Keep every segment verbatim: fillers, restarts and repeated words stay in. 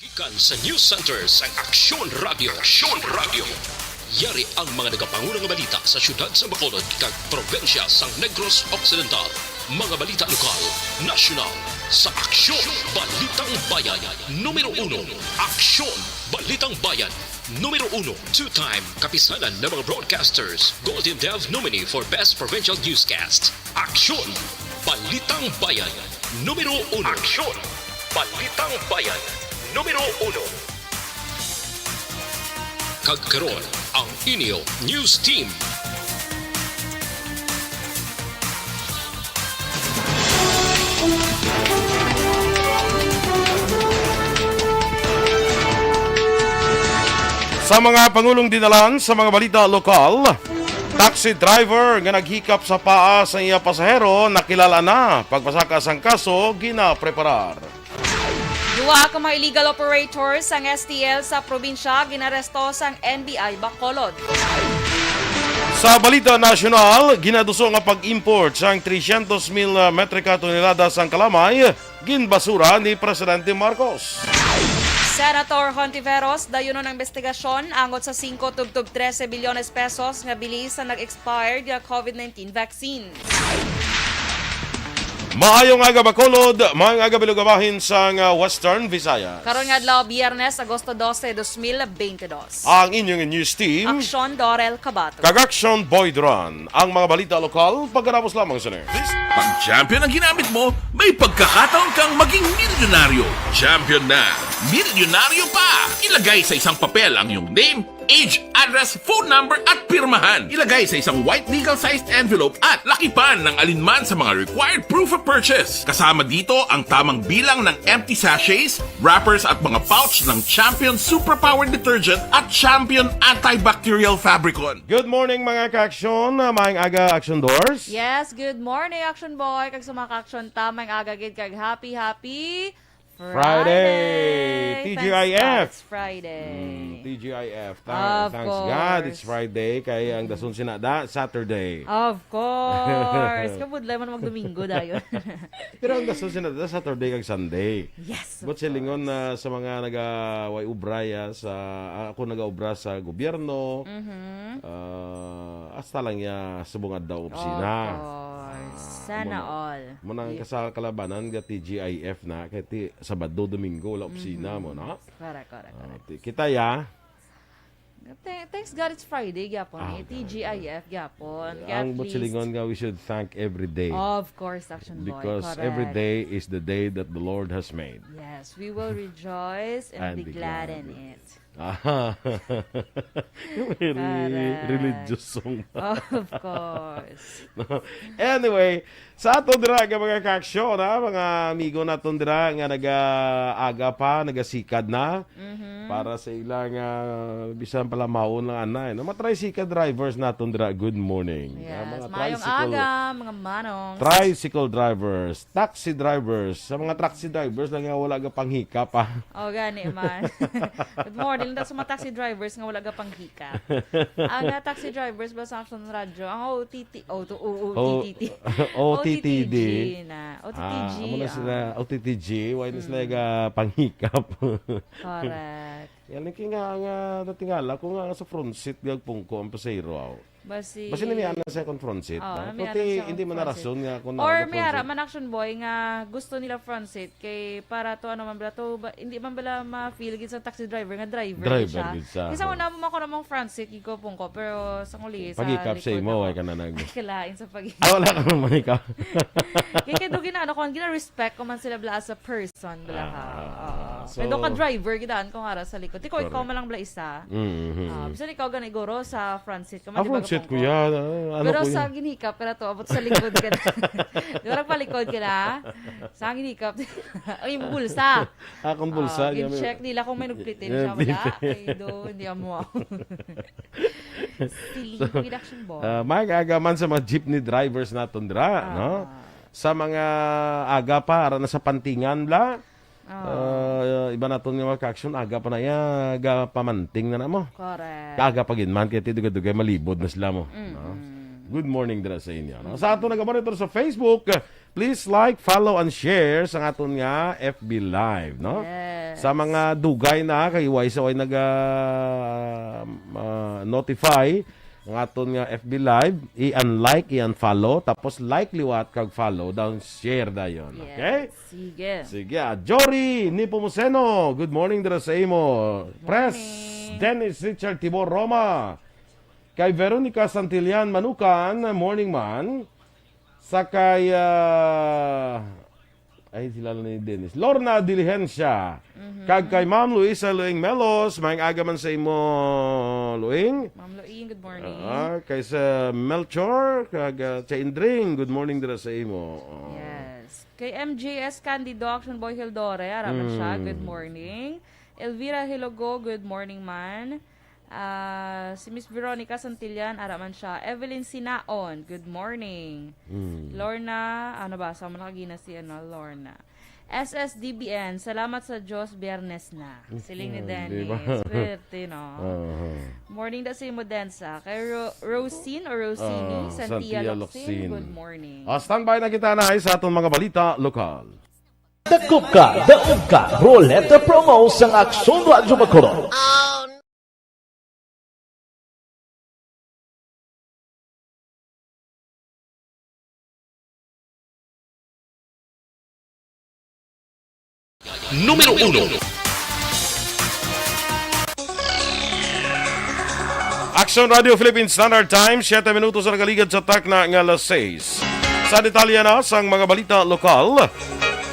Gikan sa News Center sang Aksyon Radio. Aksyon Radio. Yari ang mga nagapangulo nga balita sa siyudad sa Bacolod kag probinsya sang Negros Occidental. Mga balita lokal, nasyonal, sa Aksyon Balitang Bayan. Numero uno, Aksyon Balitang Bayan. Numero uno, two-time kapisanan ng mga broadcasters, Golden Dove nominee for Best Provincial Newscast. Aksyon! Balitang Bayan, numero uno. Aksyon! Balitang Bayan, numero uno. Kag karon, ang inyo news team. Sa mga pangulong dinalan sa mga balita lokal, taxi driver nga naghikap sa paa sa iya pasahero nakilala na. Pagpasaka sang kaso ginapreparar. Duha ka mga illegal operators sang S T L sa probinsya ginaresto sang N B I Bacolod. Sa balita nasyonal, ginaduso nga pag-import sang three hundred mil metrika tonelada sang kalamay ginbasura ni Presidente Marcos. Senator Hontiveros, dayunon ang investigasyon angot sa singko tubtob trese bilyones pesos nga bili sa nag-expired nga COVID nineteen vaccine. Maayong aga, Bacolod. Maayong aga, Bilog Abahin sang, ah, Western Visayas. Karon nga adlaw, Biyernes, Agosto dose, dos mil bente dos. Ang inyong news team. Aksyon, Dorel Cabato. Kag Aksyon, Boy Duran. Ang mga balita lokal, pagkatapos lamang sini. Pag champion ang ginamit mo, may pagkakataon kang maging milyonaryo. Champion na, milyonaryo pa! Ilagay sa isang papel ang iyong name, age, address, phone number, at pirmahan. Ilagay sa isang white legal-sized envelope at lakipan ng alinman sa mga required proof of purchase. Kasama dito ang tamang bilang ng empty sachets, wrappers, at mga pouch ng Champion Superpower Detergent at Champion Antibacterial Fabricon. Good morning, mga ka-aksyon. Maayong aga, Action Doors. Yes, good morning, Action Boy. Kag sa mga ka-aksyon, tamang aga gid kag happy, happy Friday! Friday! Thanks T G I F. God it's Friday. Mm, T G I F. Tha-, Of thanks God it's course. Friday, kay ang dason sina da, Saturday. Of course. Kabudlay man mag-Domingo dayon. Pero ang dason sina da, Saturday kag Sunday. Yes, of But silingon course. na sa mga naga-, way ubra ya sa, ah, ako nagaobra sa gobyerno, Mhm. ah, hasta lang ya subong adlaw opisina. Of course. Ah, Sana amo na. all. Muna ang Ye- kasal kalabanan nga T G I F na, kay ti-, Sabado, Domingo, wala opisina Mhm. mo, no? Correct, correct, Ah, correct. ti-, kita ya. Th-, thanks God it's Friday gyapon, Ah, eh. T G I F gyapon. Kaya Ang at least butsilingon nga we should thank every day. Of course, Action Boy. Because Correct. every day is the day that the Lord has made. Yes, we will rejoice and And be be glad glad in in it. Ah. Very Correct. religious song. Of course. No? Anyway, sa aton dira nga mga kaaksyon, ha, mga amigo naton dira nga nag-aaga pa, nagasikad na Mhm. para sa ilang, ah, bisan pala mawon lang anay, no? Mga tricycle drivers naton dira, good morning. Ah, Yes, mga mayong tricycle, aga, mga manong. tricycle drivers, taxi drivers, sa mga taxi drivers lang nga wala ga panghikap, ah. Oh, gani man. Good morning lang sa mga taxi drivers nga wala ga panghikap. Ang, ah, taxi drivers ba sa Action Radyo? Ang O T T, O T T, O T T. O T T D. na. O T T G, Ah, amo na ah. sila, O T T G, why na sila Mm. ga panghikap? Correct. Yan, lagi nga, nga natingala ko nga sa front seat gag pungko ang pasahero, aw. Basi Basi namiana sa akong front seat, Oh, no? namiana Pero ti-, sa hindi man na front seat. rason nga kung Or ano may front ara seat. man, Action Boy, nga gusto nila front seat kay para to, ano man bala to, ba, hindi man bala ma-feel gid sa taxi driver nga driver gid Driver siya. gid siya, Kaysa oh. una mo ako namang front seat, gid ko pungko, pero sa nguli, sa Pag-ikap sa likod imo, ako. ay ka na nag- Ay, kalain sa pag-ikap. Ah, wala ka naman ikaw. Kaya kaya doon gina-, ano ko, gina-respect ko man sila bala as a person, bala ka. Ah, Oo. so Pero ka driver, gidaan ko nga ra sa likod. Ikaw, ikaw Correct. man lang bala isa. Mm-hmm. Ah, bisan ikaw gani, guro, sa front seat ka man, Ah, di ba, front seat ko kapungko? yan. Ah, ano Pero ko sa yan? ginhikap ka na to, abot sa likod ka na. Di ba, nagpalikod ka na? Sa ginhikap. Ay, yung bulsa. Ah, kung bulsa, Ah, yan, may gin-check nila kung may nagplit din Eh, siya, wala. dito. Ay, do, hindi amo. Silly So, reduction ball. ah, may kaagaman sa mga jeepney drivers naton dira, Ah. no? Sa mga aga pa, ara na sa pantingan, bla? Ah. Ah, iba naton nga mga ka-action, aga pa na ya, aga pamanting na na mo. Correct. Aga pa gid man, kaya ti dugay-dugay, malibod na sila mo, Mm-mm. no? Good morning dira sa inyo, no? Sa aton nagamonitor sa Facebook, please like, follow, and share sa aton nga F B Live, no? Yes. Sa mga dugay na, kay way sa way naga, ah, notify ang aton nga F B Live, i-unlike, i-unfollow, tapos like liwat kag follow, daw share dayon, okay? Yes. Sige. Sige, ah, Jory Nepomuceno, good morning dira sa imo. Pres, morning. Dennis Richard Tibor Roma. Kay Veronica Santillan Manukan, morning man. Sa kay, ah, ay, sila na ni Dennis. Lorna Diligencia. Mhm. Kag kay Ma'am Luisa Luing Melos, maayong aga man sa imo, Luing. Ma'am Luing, good morning. Ah, kay sa Melchor, kag, ah, sa Indring, good morning dira sa imo. Oh. Yes. Kay M J S Candido, Action Boy Hildore, ara man siya, Mm. good morning. Elvira Hilogo, good morning man. Ah, si Miss Veronica Santillan, ara man siya. Evelyn Sinaon, good morning. Mm. Lorna, ano ba? Sa mga nakagina si, ano, Lorna. S S D B N, salamat sa Diyos, Biyernes na. Siling ni Mm, Dennis. Di ba? Swerte, no? Aha. Morning da sa imo, Densa. Kay Ro-, Rosine o Rosini, Ah, Santia Santia Locsin, Locsin. Good morning. Ah, standby na kita na sa aton mga balita lokal. Dakop ka, daog ka, Roleta Promo sang Aksyon Radyo Bacolod. Numero uno. Aksyon Radio Philippine Standard Time, siyete minutos ang nakaligad sa takna nga alas sais. Sa detalye na sang mga balita lokal,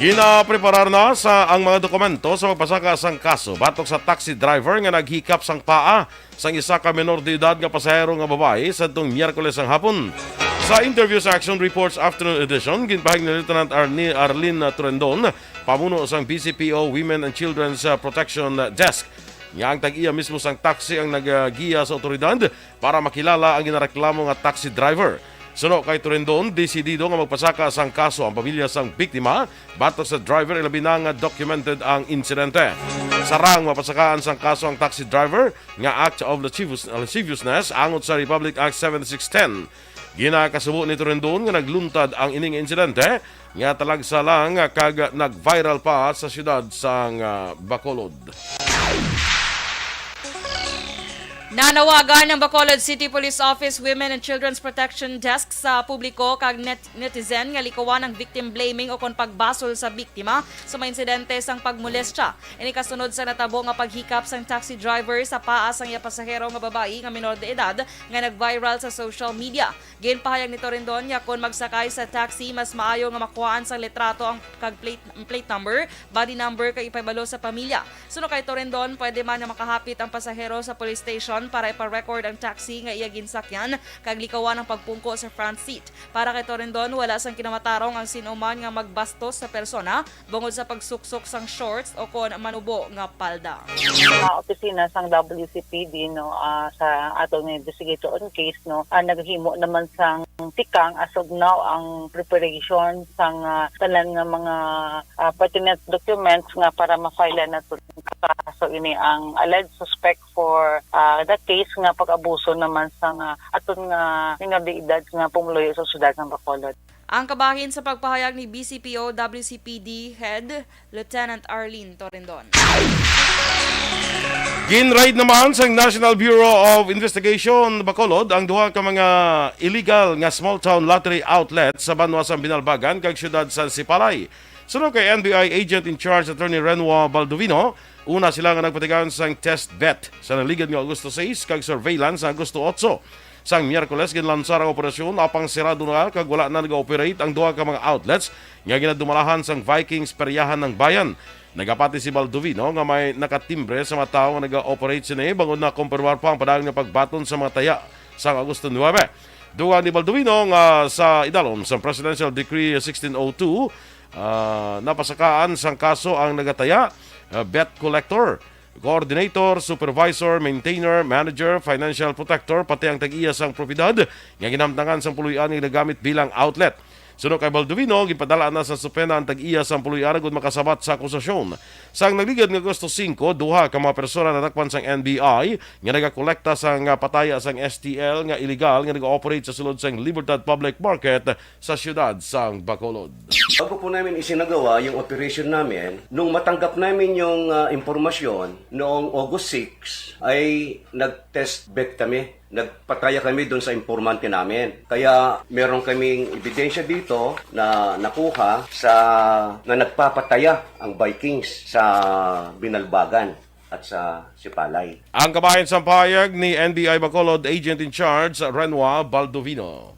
ginapreparar na sa ang mga dokumento sa pagpasaka sang kaso batok sa taxi driver nga naghikap sang paa sang isa ka menor de edad nga pasahero nga babayi sadtong Miyerkules ang hapon. Sa interview sa Action Reports Afternoon Edition, ginpahayag ni Lieutenant Arni-, Arlene Torendon, pamuno sang B C P O Women and Children's, uh, Protection Desk, nga ang tag-iya mismo sang taxi ang naggiya sa otoridad para makilala ang ginareklamo nga taxi driver. Suno kay Torendon, desidido nga magpasaka sang kaso ang pamilya sang biktima batok sa driver, ilabi na nga documented ang insidente. Sarang mapasakaan sang kaso ang taxi driver nga act of lascivious-, lasciviousness angot sa Republic Act seventy-six ten. Ginakasubo ni Torendon nga nagluntad ang ining insidente nga talagsa lang kag nag-viral pa sa siyudad sang, ah, Bacolod. Nanawagan ang Bacolod City Police Office Women and Children's Protection Desk sa publiko kag net-, netizen nga likuwan ang victim blaming o kon pagbasol sa biktima sa mga insidente sang pagmolestya. Ini kasunod sa natabo nga paghikap sang taxi driver sa paa sang iya pasahero nga babayi nga minor de edad nga nag-viral sa social media. Ginpahayag ni Torendon nga kon magsakay sa taxi, mas maayo nga makuhaan sang litrato ang kag plate, plate number, body number kag ipahibalo sa pamilya. Suno kay Torendon, pwede man nga makahapit ang pasahero sa police station para ipa-record ang taxi nga iya ginsakyan kag likawan ang pagpungko sa front seat. Para kay Torendon, wala sang kinamatarong ang sin-o man nga magbastos sa persona bungod sa pagsuksok sang shorts o kon manubo nga palda. Sa opisina sang W C P D, no, ah, sa aton nga investigator on case, no, ah, naghimo naman sang tikang as of now ang preparation sang, ah, tanan nga mga, ah, pertinent documents nga para ma-file nato ang kaso ini ang alleged suspect for, ah, the case nga pag-abuso naman sa nga aton nga minor de edad nga pumuluyo sa siyudad ng Bacolod. Ang kabahin sa pagpahayag ni B C P O W C P D Head Lieutenant Arlene Torendon. Gin-raid naman sang National Bureau of Investigation Bacolod ang duha ka mga illegal nga small town lottery outlet sa banwa sang Binalbagan kag siyudad sang Sipalay. Suno kay N B I Agent in Charge Attorney Renwa Baldovino, una sila nga nagpatigayon sang test bet sa naligad nga Agosto sais kag surveillance sa Agosto otso. Sang Miyerkules, ginlansar ang operasyon apang sirado na kag wala na nag-ooperate ang duha ka mga outlets nga ginadumalahan sang Vikings Peryahan ng Bayan. Nagapati si Baldovino nga may nakatimbre sa mga tawo nga nag-ooperate sini bangod nakumpirmar pa ang padayon nga pagbaton sa mga taya sang Agosto nuebe. Dugang ni Baldovino nga sa idalom sa Presidential Decree sixteen oh two, ah, napasakaan sang kaso ang nagataya, ah, bet collector, coordinator, supervisor, maintainer, manager, financial protector, pati ang tag-iya sang propiedad nga ginhamtangan sang puloy-an nga ginagamit bilang outlet. Suno kay Baldovino, ginpadala na sa subpoena ang tag-iya sang puloy-ara agud makasabat sa akusasyon. Sang nagligad nga Agosto singko, duha ka mga persona nadakpan sang N B I nga nagakolekta sang, ah, pataya sang S T L nga illegal nga nag-ooperate sa sulod sang Libertad Public Market sa siyudad sang Bacolod. Bago po namin isinagawa yung operation namin, nung matanggap namin yung, ah, impormasyon noong August six, ay nag-test bet kami. Nagpataya kami doon sa informante namin. Kaya meron kaming ebidensya dito na nakuha sa, na nagpapataya ang Vikings sa Binalbagan at sa Sipalay. Ang kabahin sang pahayag ni N B I Bacolod Agent in Charge Renwa Baldovino.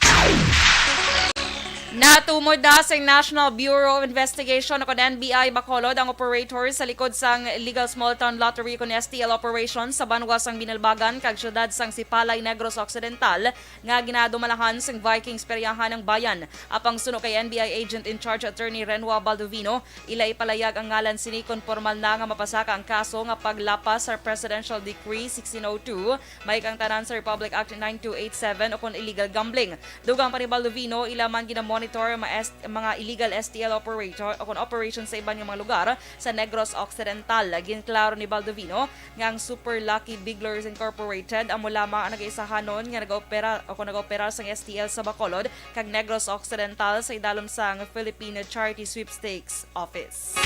Natumod na sa National Bureau of Investigation o kon N B I Bacolod ang operator sa likod sang illegal small town lottery kon S T L operation sa banwa sang Binalbagan kag siyudad sang Sipalay, Negros Occidental, nga ginadumalahan sang Vikings peryahan ang bayan. Apang suno kay N B I Agent in Charge Attorney Renwa Baldovino, ila ipalayag ang ngalan sini kon pormal na nga mapasaka ang kaso nga paglapas sa Presidential Decree sixteen oh two, may kang tanan sa Republic Act nine two eight seven o kon illegal gambling. Dugang pa ni Baldovino, ila man ginamonitor ang mga S-, mga illegal S T L operator o kon operation sa iban nga mga lugar sa Negros Occidental. Ginklaro ni Baldovino nga ang Super Lucky Bigglers Incorporated amo lamang ang nagaisahanon nga nagaopera o kon nagaopera sang S T L sa Bacolod kag Negros Occidental sa idalom sang Philippine Charity Sweepstakes Office.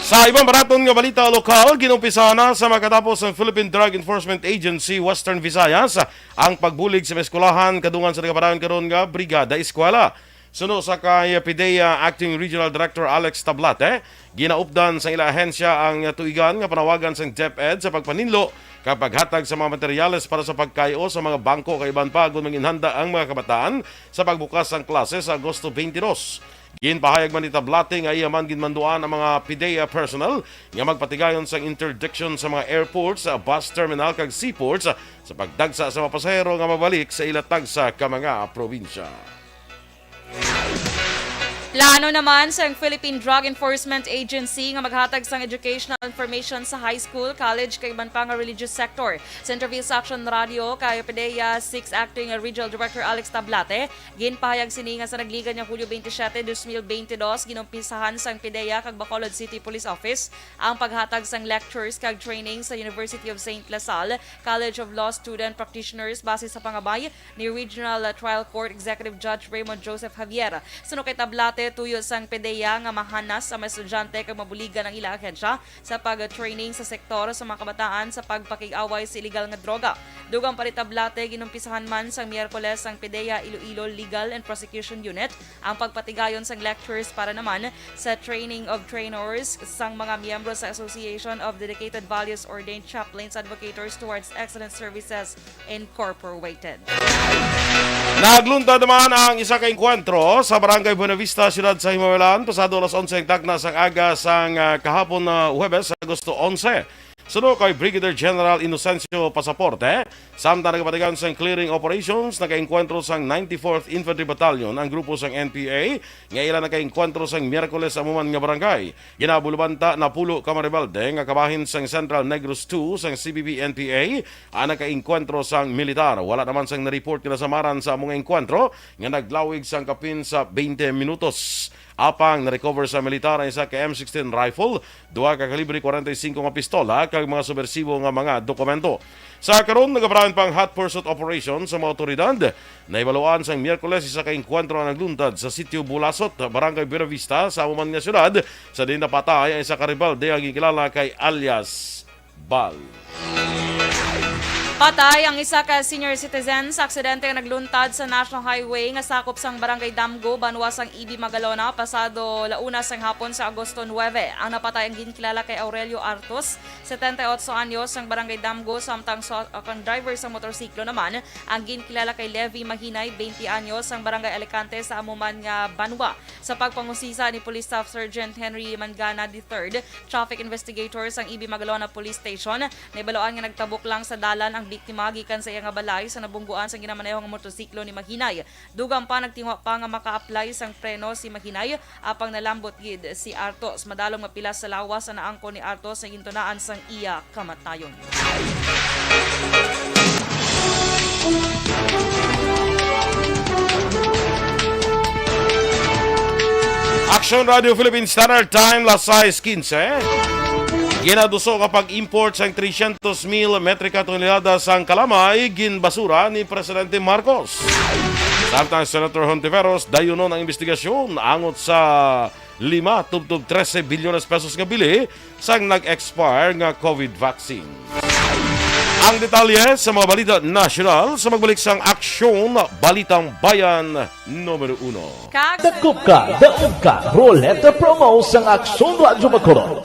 Sa ibang baraton nga balita lokal, ginumpisahan na sa makatapos ang Philippine Drug Enforcement Agency Western Visayas ang pagbulig sa mga eskwelahan kadungan sa nagapadayon karon nga Brigada Eskwela. Suno sa kay PDEA Acting Regional Director Alex Tablate, ginaupdan sa ila ahensya ang tuigan nga panawagan sang DepEd sa pagpaninlo kag paghatag sa mga materyales para sa pagkayo sa mga bangko kag iban pa, agon manginhanda ang mga kabataan sa pagbukas sang klase sa Agosto twenty-two. Ginpahayag man ni Tablate nga iya man ginmanduan ang mga PDEA personnel nga magpatigayon sang interdiction sa mga airports, bus terminal, kag seaports sa pagdagsa sa mga pasahero nga mabalik sa ila tagsa ka mga probinsya. Plano naman sang Philippine Drug Enforcement Agency nga maghatag sang educational information sa high school, college, kag iban pa nga religious sector. Sa interview sa Action Radio kay PDEA six Acting Regional Director Alex Tablate, ginpahayag sini nga sa nagligad nga Hulyo twenty-seven, dos mil bente dos, ginumpisahan sang PDEA kag Bacolod City Police Office ang paghatag sang lectures kag training sa University of Saint La Salle College of Law student practitioners base sa pangabay ni Regional, uh, Trial Court Executive Judge Raymond Joseph Javier. Suno kay Tablate, tuyo sang PDEA nga mahanas ang mga estudyante kag mabuligan ang ila ahensya sa pag-training sa sektor sa mga kabataan sa pagpakig-away sa iligal nga droga. Dugang pa ni Tablate, ginumpisahan man sang Miyerkules ang PDEA Iloilo Legal and Prosecution Unit ang pagpatigayon sang lectures para naman sa training of trainers sang mga miyembro sa Association of Dedicated Values Ordained Chaplains Advocators Towards Excellent Services Incorporated. Nagluntad naman ang isa ka engkwentro sa Barangay Buenavista, siyudad sa Himawalan, pasado alas onse ang takna sang aga sang, ah, kahapon na Huwebes, Agosto onse. Suno kay Brigadier General Inocencio Pasaporte, samtang nagapatigayon sang clearing operations, nakaengkwentro sang ninety-fourth Infantry Battalion ang grupo sang N P A nga ila nakaengkwentro sang Miyerkules sa amo man nga barangay. Ginabulubanta napulo ka mga rebelde nga kabahin sang Central Negros two sang C P P N P A ang nakaengkwentro sang militar. Wala naman sang na-report nga nasamaran sa amo nga engkwentro nga naglawig sang kapin sa twenty minutos. Apang na-recover sa militar ang isa ka M sixteen rifle, duha ka kalibre forty-five nga pistola, kag mga subwersibo nga mga dokumento. Sa karon, nagapadayon pa ang hot pursuit operation sa mga awtoridad. Nahibaluan sang Miyerkules isa ka engkwentro nga nagluntad sa Sitio Bulasot, Barangay Buenavista, sa amo man nga siyudad, sa diin napatay ang isa ka rebelde nga ginkilala kay alias Bal. Patay ang isa ka senior citizen sa aksidente nga nagluntad sa National Highway nga sakop sang Barangay Damgo, banwa sang Ibi, Magalona, pasado la una sang hapon sa Agosto nuebe. Ang napatay ang ginkilala kay Aurelio Artos, setenta y ocho anyos, sang Barangay Damgo, samtang sa, ang driver sa motorsiklo naman ang ginkilala kay Levi Mahinay, twenty anyos, sang Barangay Alicante, sa amo man nga banwa. Sa pagpangusisa ni Police Staff Sergeant Henry Mangana the third, traffic investigator sang Ibi, Magalona Police Station, nahibaluan nga nagtabok lang sa dalan ang biktima gikan sa iya nga balay sa nabungguan sang ginamaneho nga motorsiklo ni Mahinay. Dugang pa, nagtinguha pa nga maka-apply sang preno si Mahinay, apang nalambot gid si Artos. Madalom nga pilas sa lawas ang naangkon ni Artos nga gintunaan sang iya kamatayon. Sa Radyo Philippine Standard Time, las sais quince. Ginaduso nga pag-import sang trescientos mil metrika tonelada sang kalamay ginbasura ni Presidente Marcos. Samtang Senator Hontiveros, dayunon ang investigasyon angot sa lima tubtob trese bilyones pesos nga bili sang nag-expire nga COVID vaccine. Ang detalye sa mga balita nasyonal sa magbalik sang Aksyon Balitang Bayan numero uno. Kag Dakop ka, daog ka, Roleta Promo sang Aksyon Radyo Bacolod.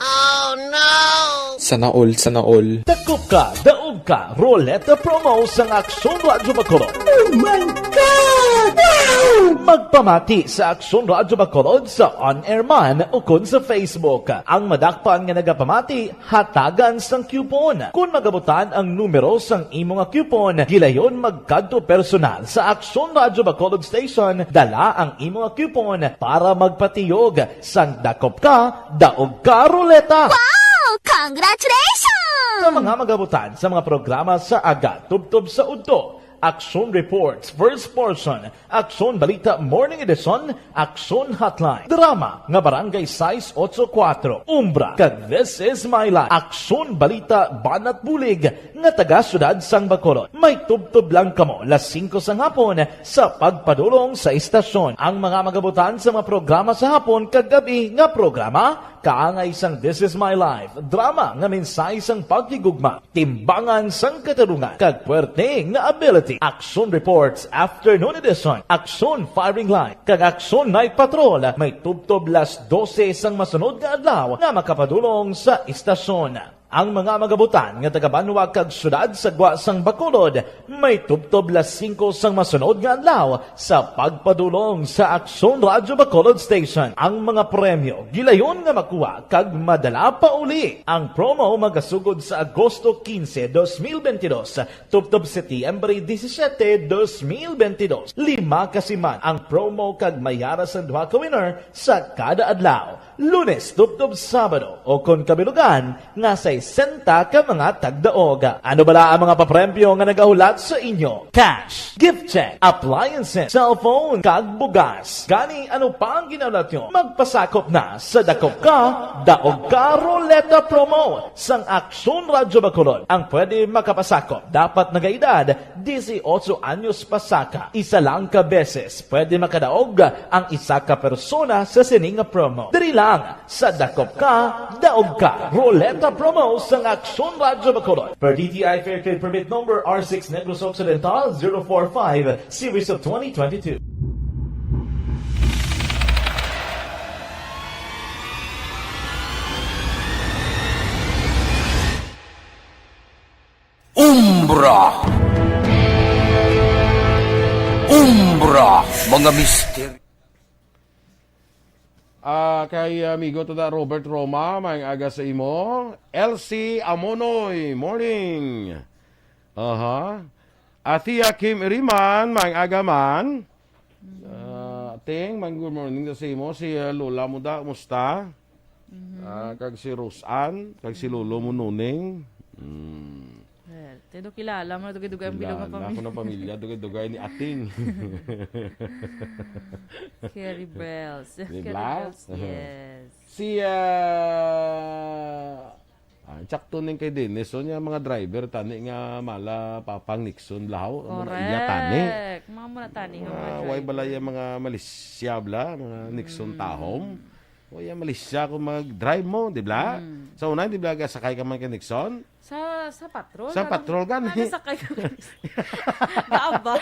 Sana all, sana all. Dakop ka, daog ka, Roleta Promo sang Aksyon Radyo Bacolod. Oh my God! Wow! Magpamati sa Aksyon Radyo Bacolod sa on-air man ukon sa Facebook. Ang madakpan nga nagapamati, hatagan sang coupon. Kon magabutan ang numero sang imo nga coupon, gilayon magkadto personal sa Aksyon Radyo Bacolod Station, dala ang imo nga coupon para magpatiyog sang Dakop Ka, Daog Ka Roleta. Wow! Congratulations! Sa mga magabutan sa mga programa sa aga tubtob sa udto, Aksyon Reports, First Portion, Aksyon Balita Morning Edition, Aksyon Hotline, drama nga Barangay sais otso kuwatro, Umbra, kag This Is My Life, Aksyon Balita Banat Bulig nga taga Siyudad sang Bacolod. May tubtob lang kamo las singko sang hapon sa pagpadulong sa istasyon. Ang mga magabutan sa mga programa sa hapon kag gab-i nga programa, kaangay sang This Is My Life, drama nga mensahe sang paghigugma, timbangan sang katarungan, kag puwerte nga ability. Action Reports Afternoon Edition, Action Firing Line, kag Action Night Patrol may tubtob las dose sang masunod nga adlaw nga makapadulong sa istasyon. Ang mga magabutan nga taga-banwa kag syudad sa gwa sang Bacolod may tubtob las singko sang masunod nga adlaw sa pagpadulong sa Aksyon Radyo Bacolod Station. Ang mga premyo gilayon nga makuha kag madala pa uli. Ang promo magasugod sa Agosto quince, dos mil veintidós, tubtob Setyembre disisiete, dos mil veintidós. Lima ka siman ang promo kag may ara sang duha ka winner sa kada adlaw. Lunes tubtob Sabado, o kon kabilugan nga sesenta ka mga tagdaog. Ano bala ang mga papremyo nga nagahulat sa inyo? Cash, gift check, appliances, cellphone, kag bugas. Gani, ano pa ang ginahulat nyo? Magpasakop na sa Dakop Ka, Daog Ka Roleta Promo sang Aksyon Radyo Bacolod. Ang pwede makapasakop dapat nagaedad disiotso anyos pa saka. Isa lang ka beses pwede makadaog ang isa ka persona sa sini nga promo. Diri lang sa Dakop Ka, Daog Ka Roleta Promo sang Aksyon Radyo Bacolod. Per D T I Fair Trade Permit Number R six Negros Occidental zero four five, Series of twenty twenty-two. Umbra. Umbra, mga misteryo. Ah, kay amigo to na Robert Roma, maayong aga sa imo. L C Amonoy, morning. Aha. Athea Kim Iriman, maayong aga man. Ah, Ting, man, good morning sa imo. Si, ah, Lola mo da, musta? Mhm. Ah, kag si Rose Ann, kag si Lolo mo, Nuning. Mm. Well, tayo kilala mo na dugay-dugay ang bilog nga Kilala pamilya. Ako ng pamilya, dugay-dugay ni Ating. Carrie Bells. Di Carrie ba? Bells, yes. Si, ah, ah, tsakto ning kay Dennis, so niya mga driver, tani nga mala Papang Nixon, blahaw, mga iya tani. Correct. Mga muna tani, nga Mga mga way balay driver. Ang mga Malaysia, bla, mga Nixon Mm. tahom. O iya, Malaysia, kung mag-drive mo, di bla? Mm. Sa una, di bla, sakay ka man kay Nixon? Sa, sa patrol, Sa ano, patrol, gani. Ano, sakay ka? Gaaba.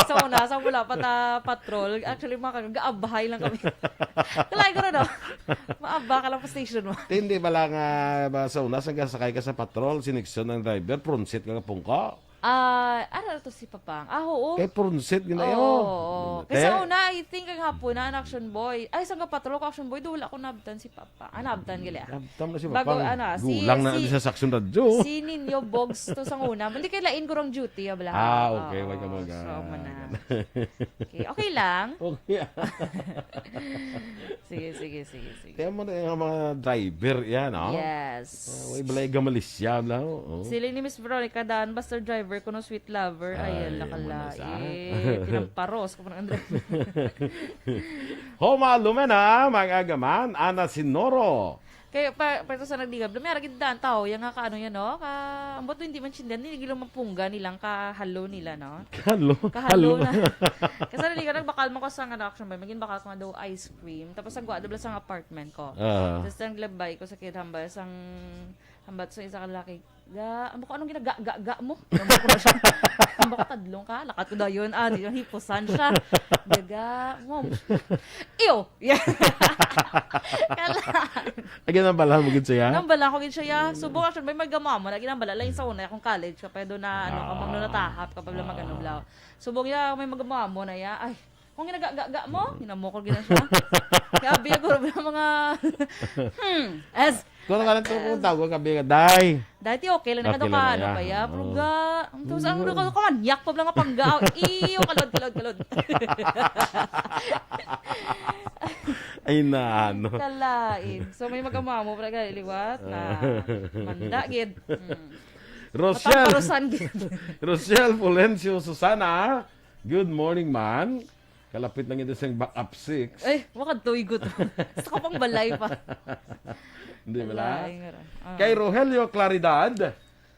Sa una, sa wala pa ta patrol. Actually, mga kag-, gaabahay lang kami. Kalay ko na, no? Maaba ka lang pa station mo. Hindi ba lang, ah, ba, sa una, sa sakay ka sa patrol, si Nixon ang driver, pronsit ka pungko? Ah, ano to si Papang? Ah, oo. Kay pronsit ginayo. Oo, oo. Kay sa Te- una, I think, ang hapon na, ang Action Boy. Ay, sa nga patrol ko, Action Boy, do wala ko nabtan si Papa. Ah, nabtan gali, ah. Nabtan na si Bago, Papang. Ano, si, Gulang na si, ni sa Action Radyo. Si Ninyo Bogs to sa una. Hindi kay lain ko rang duty, ah, bala. Ah, okay. Oo, Wag ka mag-, so, ah, amo na. Okay, okay lang. Okay. Sige, sige, sige, sige. Kaya mo na yung mga driver yan, no? Yes. Ah, way balay ga Malaysia, bla, oh. Sila ni Miss Veronica Daan, basta driver ko no sweet love. Ay, ay, ala ka, mo na sa lain. Pinamparos ko pa ng Andres. Homa Lumena, mga agaman, Ana Sinoro. Kaya pa, pa ito sa nagligab, may aragid daan tao, yung nga ka, ano yan, no? Ka, ang buto hindi man sindan, hindi gilo mapungga nilang kahalo nila, no? Kahalo? Kahalo Halo. Na. Kasi naligaw, nagbakal mo ko sa, ano, action ba? Maging bakal ko nga daw ice cream. Tapos nagwa, dabla sa apartment ko. Ah. Tapos ang labay ko sa kid, hambal, sang, hambal sa isa ka lalaki, ga, ano ko, anong ginaga-ga-ga mo? Namo ko na siya. Namo ko, tadlong ka, lakat ko dayon, ah, di yung hipusan siya. Gaga mo. Iyo! Yeah. Kala. Again, ang bala mo gid siya? Nang bala ko gid siya, ya. Subong, actually, may magamo mo, lagi nang bala, lain sa una, akong college, kapag doon na, ano, kapag doon natahap, kapag lang magano, blaw. Subong, ya, may magamo mo na, ya. Ay, kung ginagaga mo, ginamo ko gina siya. Kaya biya ko rin mga, hmm, as, Kung ka lang ito, kung tawag ka, biya, day. Dati okay lang, Okay nakado lang ka, na, ano ya. pa, ya. Pero Oo. ga, ang tusa, ang Oo. lugaw ko, manyak pa lang ang pangga. Iyo, kalod, kalod, kalod. Ay, na, ano. Kalain. So, may magamo mo, pero liwat na. Manda, gid. Mm. Rochelle. Matamparusan, gid. Rochelle Fulencio Susana. Good morning, man. Kalapit lang ito sa back up six. Ay, wakad tuigot. Sa kapang balay pa. Hindi, wala. Balay nga ra. Ah. Kay Rogelio Claridad,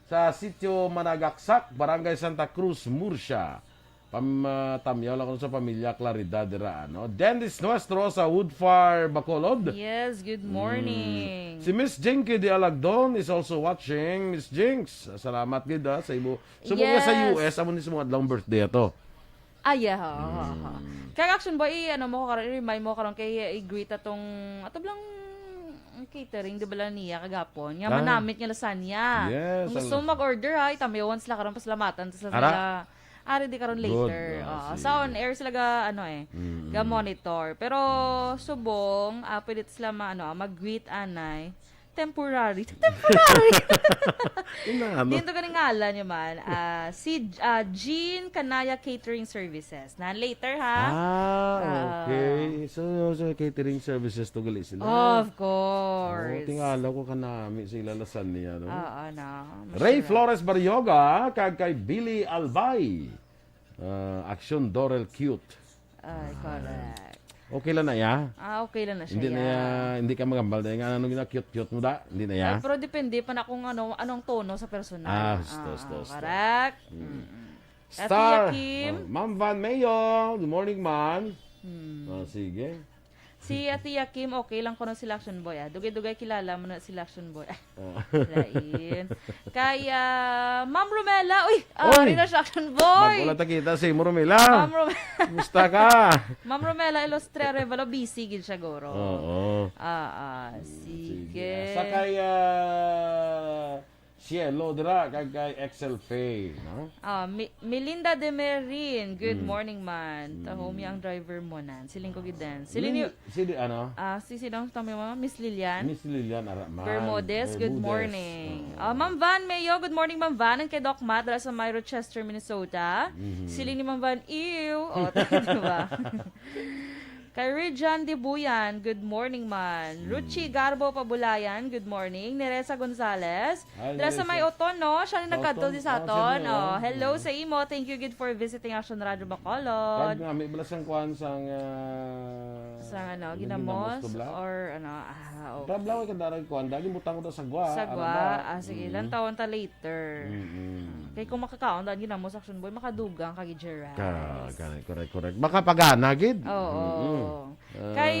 sa Sitio Managaksak, Barangay Santa Cruz, Murcia. Pam-, ah, tamyaw lang ko sa pamilya Claridad dira, ano? Dennis Nuestro sa Woodfire, Bacolod. Yes, good Mm. morning. Si Miss Jinky de Alagdon is also watching. Miss Jinx, salamat gid, ah, sa imo. Subong nga sa Yes. U S, amo ni sa mga adlaw birthday ato. Ah, yeah, ha, ha, ha. Mm. Kaya action boy, i-, ano mo ko karon, i-remind mo karon kay, eh, i-greet atong, ato lang catering, di ba lang niya kagapon? Nga Ah. manamit nga lasagna. Yes, Kung gusto ang mo mag-order, ha, itamyawan sila karon, pasalamatan sa Ara? sila. Ari di karon Good. later. Ah, Oo, sige. sa on air sila ga, ano eh, Mm-mm. ga monitor. Pero subong, ah, pwede sila ma-, ano, ah, mag-greet anay. Temporary. Temporary. Ina, ano? Dito ka ngalan niya man. Ah, si, ah, Jean Canaya Catering Services. Na later, ha? Ah, Ah. okay. So, sa catering services to gali sila. Of course. Oh, tingala ko kanami sa ila lasagna, no? Oo, no. Ray Masarap. Flores Barrioga, kag kay Billy Albay. Ah, Action Dorel Cute. Ay, Ah. correct. Okay lang na, ya? Ah, okay lang na siya, Hindi na, ya. ya, hindi ka magambal na, nga, ano, gina-cute-cute mo, da? Hindi na, ya? Ay, pero depende pa na kung ano, anong tono sa personal. Ah, husto, Ah, husto, husto. correct. Mm. Mm-mm. Star. Ate Kim. Oh, Ma'am Van Mayo, good morning, man. Hmm. Oh, sige. Si Ate Kim, okay lang kuno sila Action Boy, ah. Dugay-dugay kilala mo na sila Action Boy. Ah, Oh. lain. Kay, ah, Ma'am Romela, uy, ah, Oy! ari na siya Action Boy. Bago lang takita si Ma'am Romela. Ma'am Rom- Kumusta ka? Ma'am Romela Ilostre Arevalo, busy gid siya, guro. Oo. Ah, ah, Mm, sige. sige. Sa kay, ah, Cielo, dira, kag kay X L Faye, no? Ah, Mi-, Melinda de Merin, good Mm. morning, man. Tahomi Mm. ang driver mo, nan. Siling ko gid din. Siling Lin-, ni si di-, ano? Ah, si, sino ang tama mo? Miss Lilian? Miss Lilian, ara, man. Bermudez, good Bermudez. morning. Oo. Ah, Ma'am Van Mayo, good morning, Ma'am Van. Ang kay Doc Matt, dira sa may Rochester, Minnesota. Mhm. Siling ni Ma'am Van, ew. O, di ba? Kay Rijan Dibuyan, good morning, man. Mm. Ruchi Garbo Pabulayan, good morning. Neresa Gonzalez, Hi, dira sa may Neresa. Oton, no? Siya na Sa nagkadto Oton. di sa Oh, aton. sige, Oh, oh. hello Mm. sa imo. Thank you, good, for visiting Action Radio Bacolod. Kag nga, may bala sang kwan sang, ah, Sang ano, yung ginamos ginamos ko, bla? or ano, ah, okay. Bla, bla, kay darag kwan, dali butang ko daw sa gwa, Sa ano gwa, ba? ah, sige, Mm. lang tawon ta later. Mm-mm. Kay kung makakaon, daan ginamos Action Boy, makadugang ka gid, Jerez. Ka-, ka-, correct, correct. Makapagana gid. Oo. Mm-mm. Ah. Kay,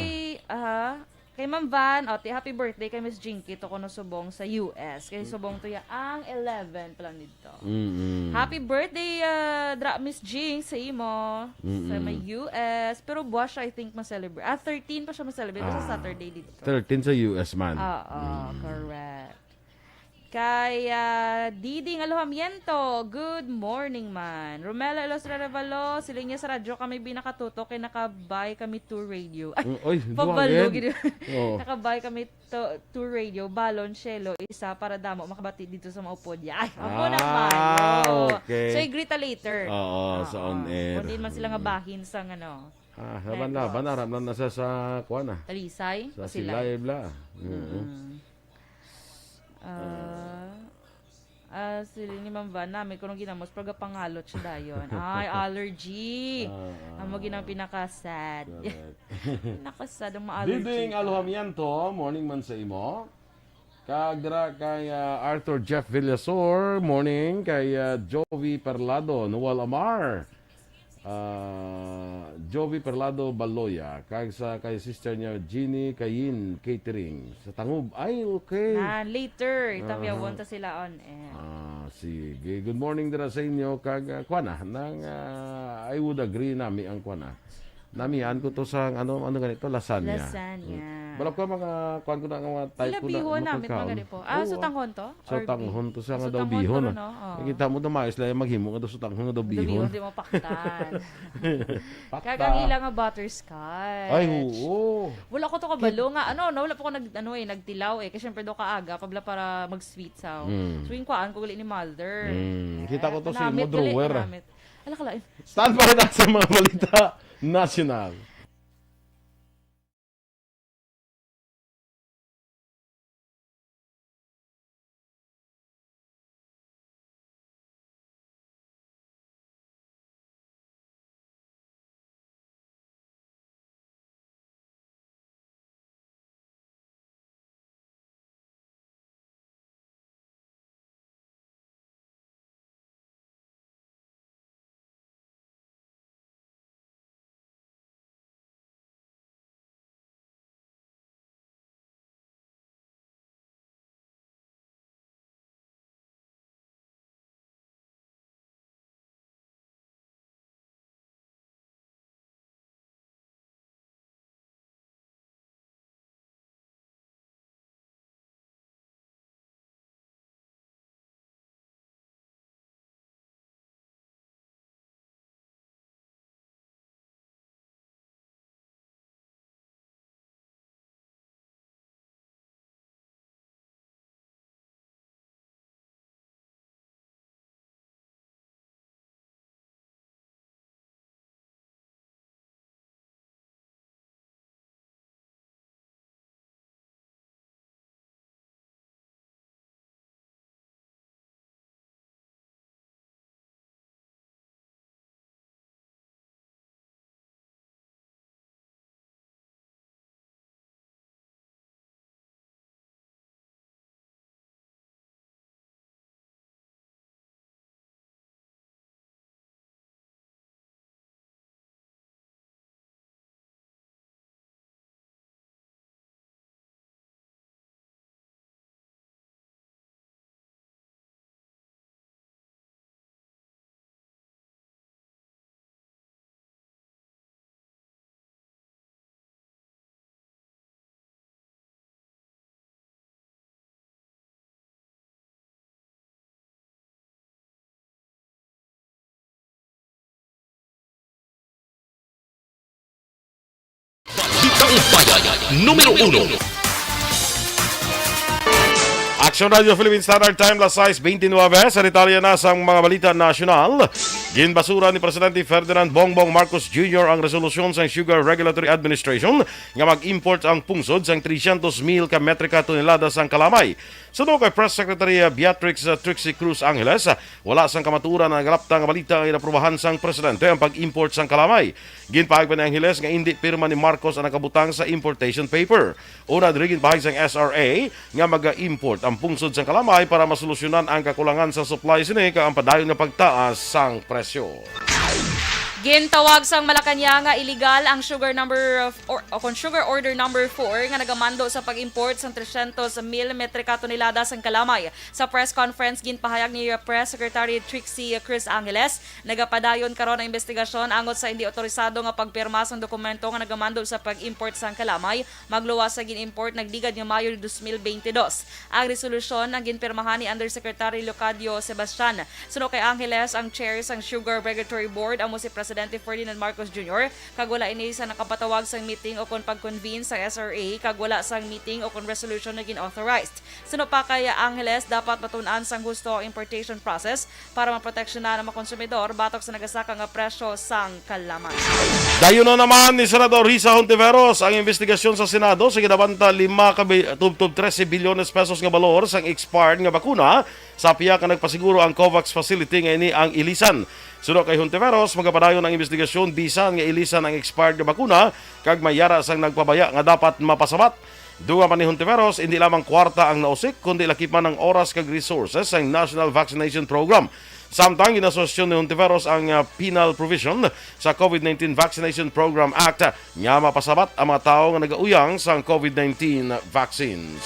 ah, kay Ma'am Van, o, ti, happy birthday kay Miss Jinky, to kuno subong sa U S. Kay subong to ya ang eleven pa lang dito. Mm-mm. Happy birthday, ah, dra, Miss Jing, sa imo, sa Mm-mm. may U S. Pero buwas siya, I think, ma-celebrate. Ah, thirteen pa siya ma-celebrate. Sa Ah, Saturday dito. thirteen sa U S man. Oo, Mm. correct. Kay, ah, Diding Alojamiento, good morning, man. Romela Ilostre Revalo, siling niya sa radyo kami binakatutok kay nakabay kami to radio. Ay, Mm, oy, pabalo duwangin. gid. Oo. Nakabay kami to, to radio, balon, shelo, isa para damo makabati dito sa maupod. Ay, ako Ah, naman. Oh. okay. So, i-greet ta later. Oo, sa Oo. on air. Kung di man sila nga Mm. bahin sa, ano, Ah, laban-laban, Negros. aram lang na sa, sa, kuwan, ah. Talisay, Sa o Silay. Silay, bla. Mm. Mm. Ah, Ah, sili ni Ma'am Van, nami ko nung ginamos, pag pangalot siya dayon. Ay, allergy. Ah, ah. Amo ginang pinaka-sad. Correct. Nakasad ang ma-allergy Diding ka. Alohamiento, morning man sa imo. Kag dira kay, ah, Arthur Jeff Villasor, morning. Kay, ah, Jovi Parlado, Noel Amar. Ah, Jovi Perlado Baloya, kag sa kay sister niya, Jeannie Cayin Catering, sa Tangub. Ay, okay. Na, later, Aha. itamyawon ta sila on air. Ah, sige. Good morning dira sa inyo, kag, ah, kuwan na, nang, ah, I would agree nami ang kuwan na. Namihan ko to sa, ano, ano ganito, lasagna. Lasagna. Mm. Wala ko mga, kuwan ko na, mga type Sila ko na, bihon namin, makakaon. mga ganito. Ah, Oo, sutanghon to? Sa Or tanghon bi-, to siya nga sa daw tanghon bihon, to, ah. no? Oo. Nakita mo daw, mais lang yung maghimo nga daw sa tanghon nga daw Daw bihon. bihon, di mapaktan. Pakta. Kag ang ila nga butterscotch. Ay, oo. Wala ko to kabalo Kid- nga, ano, no, wala pa ko nag-, ano, eh, nagtilaw, eh. Kasi syempre daw kaaga, pabla para mag-sweet sa. Mm. So, yung kuhaan ko gali ni mother. Mm. Eh, Kita ko to sa panamit imo gali, drawer. panamit. Ala ka lain. Stand by na sa mga balita nasyonal. Balitang Bayan, numero uno. Action Radio Philippine Standard Time, las sais bente nuebe. Sa detalye na sang mga balita nasyonal, ginbasura ni Presidente Ferdinand Bongbong Marcos Junior ang resolusyon sang Sugar Regulatory Administration nga mag-import ang pungsod sang trescientos mil ka metrika tonelada sang kalamay. Suno kay Press Secretary Beatrix, uh, Trixie Cruz Angeles, uh, wala sang kamatuoran ang nagalapta nga balita nga inaprobahan sang presidente ang pag-import sang kalamay. Ginpahayag pa ni Angeles nga indi pirma ni Marcos ang nakabutang sa importation paper. Una diri, ginpahayag sang S R A nga maga-import ang pungsod sang kalamay para masolusyonan ang kakulangan sa supply sini kag ang padayon nga pagtaas sang presyo. Gintawag sang Malacañang nga iligal ang sugar number or, o kon sugar order number four nga nagamando sa pag-import sang trescientos mil metrika tonelada sang kalamay. Sa press conference, ginpahayag ni Press Secretary Trixie Cruz Angeles, nagapadayon karon ang investigasyon angot sa hindi otorisado nga pagpirma sang dokumento nga nagamando sa pag-import sang kalamay magluwas sa gin-import nagligad nga Mayo dos mil bente dos. Ang resolusyon ang ginpirmahan ni Undersecretary Leocadio Sebastian. Suno kay Angeles, ang chair sang Sugar Regulatory Board amo si President Presidente Ferdinand Marcos Junior, kag wala ini sa nakapatawag sang meeting o kon pag-convene sang S R A, kag wala sang meeting o kon resolution na gin-authorized. Suno pa kay Angeles, dapat matun-an sang husto ang importation process para maproteksyonan ang mga konsumidor batok sa nagasaka nga presyo sang kalaman. Dayunon naman ni Senador Risa Hontiveros ang investigasyon sa Senado sa ginabanta lima ka bi-, tubtob trese bilyones pesos nga balor sang expired nga bakuna sa piya ka nagpasiguro ang COVAX facility nga ini ang Ilisan. Suno kay Hontiveros, magapadayon ang investigasyon bisan nga ilisan ang expired nga bakuna kag may yara sang nagpabaya nga dapat mapasabat. Dugang pa ni Hontiveros, hindi lamang kwarta ang nausik, kundi lakip man ang oras kag resources sang National Vaccination Program. Samtang ginasosyon ni Hontiveros ang, ah, penal provision sa COVID nineteen Vaccination Program Act nga mapasabat ang mga tawo nga nagauyang sang COVID nineteen vaccines.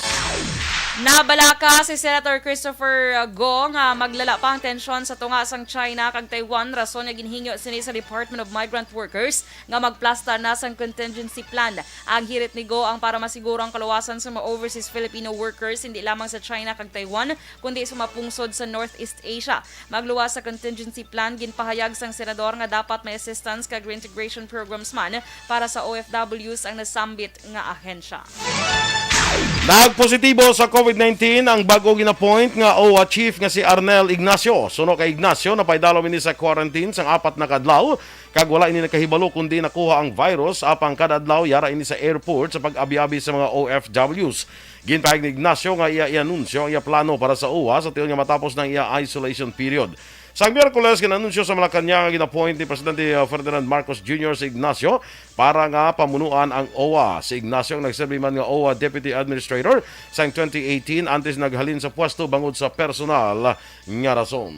Nabalaka si Senator Christopher Go nga maglala pa ang tensyon sa tunga sang China kag Taiwan, rason nga ginhingyo sini sa Department of Migrant Workers nga magplasta na sang contingency plan. Ang hirit ni Go ang para masiguro ang kaluwasan sa mga overseas Filipino workers, hindi lamang sa China kag Taiwan, kundi sa mga pungsod sa Northeast Asia. Magluwas sa contingency plan, ginpahayag sang senador nga dapat may assistance kag reintegration programs man para sa O F Ws ang nasambit nga ahensya. Nagpositibo sa COVID nineteen ang bag-o gin-appoint nga OWWA chief nga si Arnel Ignacio. Suno kay Ignacio, napaidalom ini sa quarantine sang apat na ka adlaw, kag wala ini nakahibalo kundi nakuha ang virus, apang kada adlaw yara ini sa airport sa pag-abi-abi sa mga O F Ws. Ginpahayag ni Ignacio nga iya i-anunsyo ang iya plano para sa OWWA sa tion nga matapos na ang iya isolation period. Sang Miyerkules, gin-anunsyo sa Malacañang nga gin-appoint ni Presidente, uh, Ferdinand Marcos Junior si Ignacio para nga pamunuan ang OWWA. Si Ignacio ang nagserbi man nga OWWA Deputy Administrator sang twenty eighteen antes naghalin sa pwesto bangod sa personal nga rason.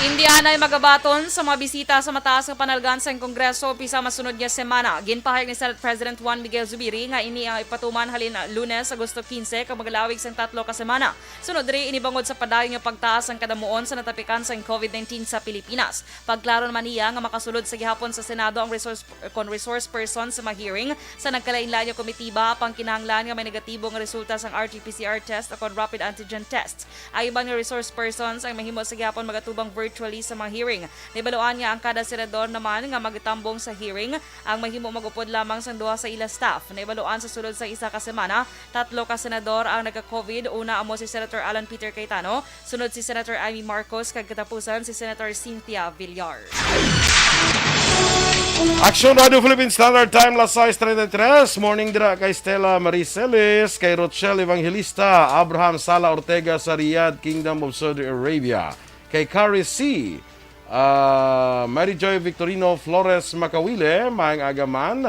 Indianay magabaton sa mga bisita sa mataas nga panalgan sang Kongreso upisa masunod nga semana. Ginpahayag ni Senate President Juan Miguel Zubiri nga ini ang ipatuman halin Lunes, Agosto quince, kag magalawig sang tatlo ka semana. Sunod diri, ini bangod sa padayon nga pagtaas sang kadamuon sa natapikan sang COVID nineteen sa Pilipinas. Pagklaro naman niya nga makasulod sa gihapon sa Senado ang resource, kon resource person sa mga hearing sa nagkalain-lain nga komitiba, apang kinahanglan nga may negatibo nga resulta sang R T P C R test o kon rapid antigen test. Ang iban nga resource persons ang mahimo sa gihapon magatubang virtually sa mga hearing. Nahibaluan nga ang kada senador naman nga magatambong sa hearing ang mahimo mag-upod lamang sang duha sa ila staff. Nahibaluan sa sulod sa isa ka semana, tatlo ka senador ang nagka-COVID. Una amo si Senator Alan Peter Cayetano, sunod si Senator Imee Marcos, kag katapusan si Senator Cynthia Villar. Action Radio Philippine Standard Time, las sais treinta y tres. Morning dira kay Stella Marie Celis, kay Rochelle Evangelista, Abraham Sala Ortega sa Riyadh, Kingdom of Saudi Arabia, kay Carrie C, ah, Mary Joy Victorino Flores Makawile, maayong aga man,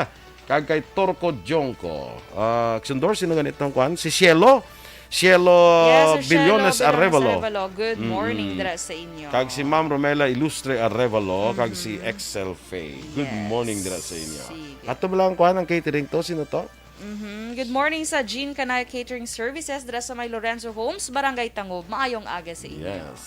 kag kay Torco Jongco. Ah, Action Dor, sino ganit ang kwan? Si Cielo. Cielo Yes, si Cielo Billones Billones Arevalo. Arevalo. Good Mm-mm. morning dira sa inyo. Kag si Ma'am Romela Ilustre Arevalo, kag si Mhm. Excel Faye. Good Yes. morning dira sa inyo. Sige. Ato ba lang kuan ang catering to? Sino to? Mhm. Good morning sa Jean Canay Catering Services dira sa may Lorenzo Homes, Barangay Tangob. Maayong aga sa inyo. Yes.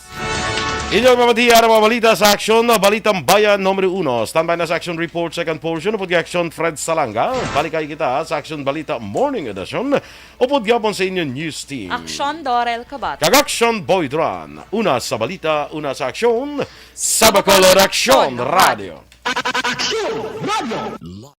Inyong mabatiya ang mga balita sa Aksyon, Balitang Bayan numero uno. Standby na sa Action Report, second portion, upod kay Action Fred Salanga. Balik kay kita sa Action Balita Morning Edition. Upod gyapon sa inyong news team. Aksyon Dorel Kabat. Kag Aksyon Boy Duran. Una sa balita, una sa aksyon. Sa Bacolod Aksyon Radio. Aksyon Radio.